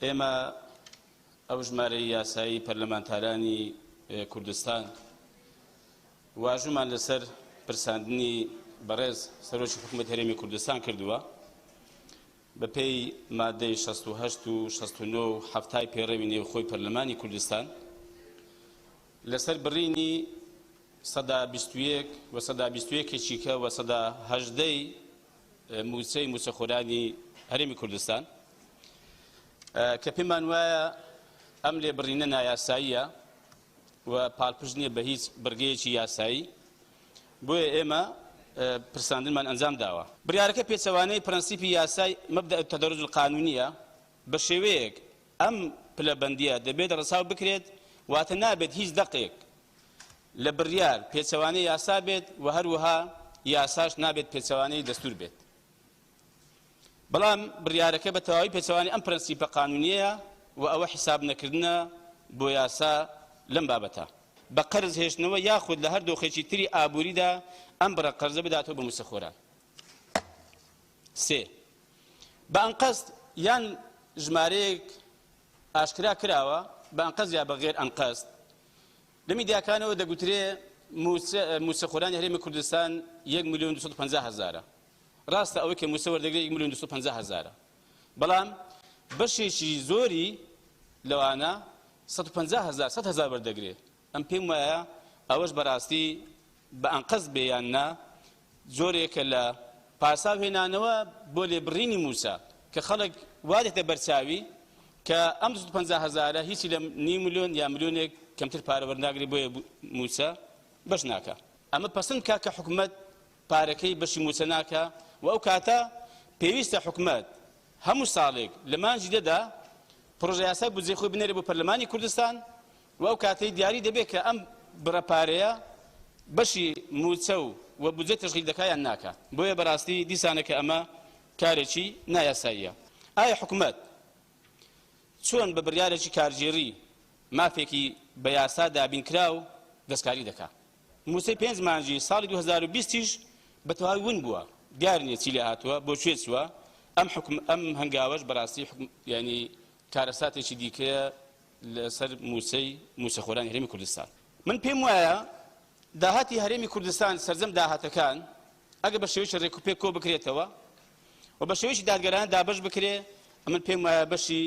ئێمە ئەو ژمارەی یاسایی پەرلەمانتارانی کوردستان واژومان لەسەر پرساندنی بەڕێز سەرۆکی حکوومەت هەرێمی کوردستان کردووە بەپێی مادەی 68 و 69 و 70 پەیڕەوی نێوخۆی پەرلەمانی کوردستان لەسەر بڕینی 21% و 21% ێکیکە و 18% مووچەی مووچەخۆرانی هەرێمی کوردستان کە پێمان وایە ئەم لێبڕینە نایاساییە و پاڵپشت نییە بە هیچ بڕگەیەکی یاسایی، بۆیە ئێمە پرساندنمان ئەنجام داوە. بڕیارەکە پێچەوانەی پرەنسیپی یاسای مبدأ التدرج القانونیە، بە شێوەیەک ئەم پلەبەندییە دەبێت ڕەچاو بکرێت، واتە نابێت هیچ دەقێک لە بڕیار پێچەوانەی یاسا بێت و هەروەها یاساش نابێت پێچەوانەی دەستوور بێت. بەڵام بڕیارەکە بە تەواوی پێچەوانەی ئەم پرەنسیپە قانونیەیە و ئەوە حیساب نەکردنە بۆ یاسا لەم بابەتە. بە قەرز هێشتنەوە یاخود لە هەر دۆخێکی تری ئابووریدا ئەم بڕە قەرزە بداتەوە بە مووچەخۆران. سێ. بە ئەنقەست یان ژمارەیەک ئاشکرا کراوە، بە ئەنقەست یا بە غێر ئەنقەست، لە میدیاکانەوە دەگوترێ مووچەخۆرانی هەرێمی کوردستان 1 ملیۆن 250 هەزارە. ڕاستە ئەوەی کە مووچە وەردەگرێت 1 ملیۆن 250 هەزارە، بەڵام بەشێکی زۆری لەوانە 150 هەزار 100 هەزار وەردەگرێت. ئەم پێم وایە ئەوەش بەڕاستی بە ئەنقەست بێ یان نا جۆرێکە لە پاساو هێنانەوە بۆ لێبڕینی مووچە کە خەڵک وا دێتە بەرچاوی کە ئەم 250 هەزارە هیچی لە نیو ملیۆن یا ملیۆنێک کەمتر پارە وەرناگرێت، بۆیە مووچە بەش ناکا. ئەمە پەسند بکا کە حکومەت پارەکەی بەشی مووچە ناکا و ئەو کاتە پێویستە حکومەت هەموو ساڵێک لە مانگی دەدا پڕۆژەیاسای بودجەی خۆی بنێرێ بۆ پەرلەمانی کوردستان و ئەو کاتەی دیاری دەبێت کە ئەم بڕە پارەیە بەشی مووچە و بودجەی تەشغیل دەکا یان ناکا. بۆیە بەڕاستی دیسانە کە ئەمە کارێکی نایاساییە. ئایا حکومەت چۆن بە بڕیارێکی کارگێڕی مافێکی بە یاسا دابینکراو دەستکاری دەکا؟ مووچەی پێنج مانگی ساڵی 2020 یش بە تەواوی ون بووە، دیار نییە چی لێ هاتووە، بۆ کوێ چووە. ئەم حکم ئەم هەنگاوەش بەڕاستی حکم یانی کارەساتێکی دیکەیە لەسەر مووچەی مووچەخۆرانی هەرێمی کوردستان. من پێم وایە داهاتی هەرێمی کوردستان سەرجەم داهاتەکان ئەگەر بە شێوەیەکی ڕێکوپێک کۆ بکرێتەوە و بە شێوەیەکی دادگەرانە دابەش بکرێ، ئەمن پێم وایە بەشی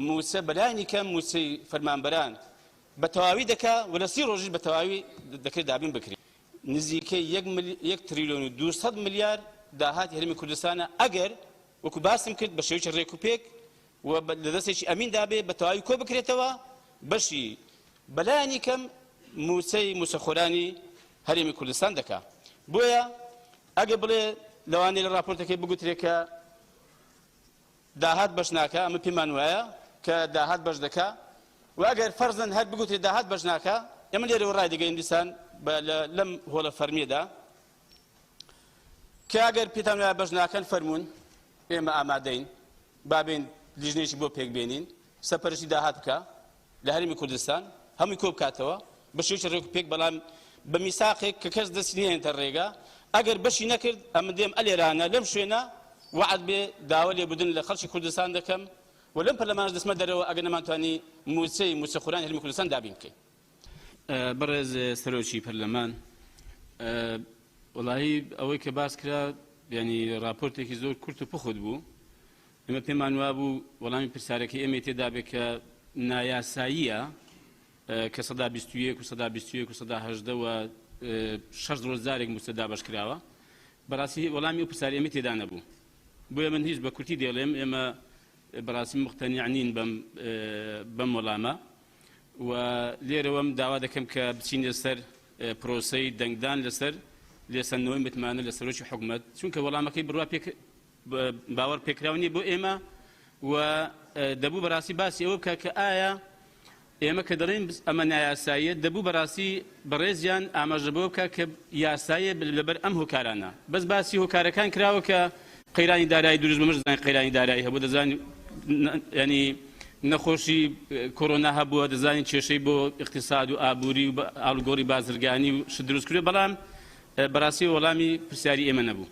مووچە بەلایەنی کەم مووچەی فەرمانبەران بە تەواوی دەکا و لە 30 ڕۆژیش بە تەواوی دەکرێت دابین بکرێت. نزیکەی یەک تریلیۆن و 200 ملیار داهاتی هەرێمی کوردستانە ئەگەر وەکو باسم کرد بە شێوەیەکی ڕێکوپێک و لە دەستێکی ئەمیندا بێ بە تەواوی کۆ بکرێتەوە بەشی بەلایەنی کەم مووچەی مووچەخۆرانی هەرێمی کوردستان دەکا. بۆیە ئەگەر بڵێ لەوانەیە لە راپۆرتەکەی بگوترێ کە داهات بەش ناکا، ئەمە پێمان وایە کە داهات بەش دەکا و ئەگەر فەرزن هەر بگوترێ داهات بەش ناکا، ئێمە لێرەوە ڕای دەگەین دیسان لەم هۆڵە فەرمیەدا کە ئەگەر پێتان وایە بەش ناکەن فەرموون، ئێمە ئامادەین با بێین لیژنەیەکی بۆ پێک بێنین سەرپەرشتی داهات بکا لە هەرێمی کوردستان، هەمووی کۆ بکاتەوە بە شێوەیەکی ڕێک و پێک، بەڵام بە میساقێک کە کەس دەستی نەهێنێتە ڕێگا. ئەگەر بەشی نەکرد ئەمن دێم ئەلێرانە لەم شوێنە وەعد بێ داوا لێبوردن لە خەڵکی کوردستان دەکەم و لەم پەرلەمانەش دەچمە دەرەوە ئەگەر نەمانتوانی مووچەی مووچەخۆرانی هەرێمی کوردستان دابین بکەین. بەڕێز سەرۆکی پەرلەمان، وەڵاهی ئەوەی کە باس کرا یانی ڕاپۆرتێکی زۆر کورت و پوخت بوو. ئێمە پێمان وابوو وەڵامی پرسیارەکەی ئێمەی تێدا بێ کە نایاساییە کە 21% و 21% و 18% و شەش ڕۆژ جارێک مووچە دابەش کراوە. بەڕاستی وەڵامی ئەو پرسیاری ئێمەی تێدا نەبوو. بۆیە من هیچ بە کورتی دەیڵێم ئێمە بەڕاستی مقتەنیع نین بەم وەڵامە و لێرەوەم داوا دەکەم کە بچینە سەر پرۆسەی دەنگدان لەسەر لێسەندنەوەی متمانە لە سەرۆکی حکومەت، چونکە وەڵامەکەی بڕوا پێ باوەڕ پێکراو نییە بۆ ئێمە و دەبوو بەڕاستی باسی ئەوە بکە کە ئایا ئێمە کە دەڵێن ئەمە نایاساییە دەبوو بەڕاستی بەڕێزیان ئاماژە بەوە بکە کە یاساییە لەبەر ئەم هۆکارانە. بەس باسی هۆکارەکان کراوە کە قەیرانی دارایی دروست بەمەش دەزانین قەیرانی دارایی هەبوو، دەزانین ینی نەخۆشی کۆرۆنا هەبووە، دەزانین کێشەی بۆ اقتصاد و ئابووری و ئاڵوگۆڕی بازرگانی و شت دروست کردووە، بەڵام بەڕاستی وەڵامی پرسیاری ئێمە نەبوو.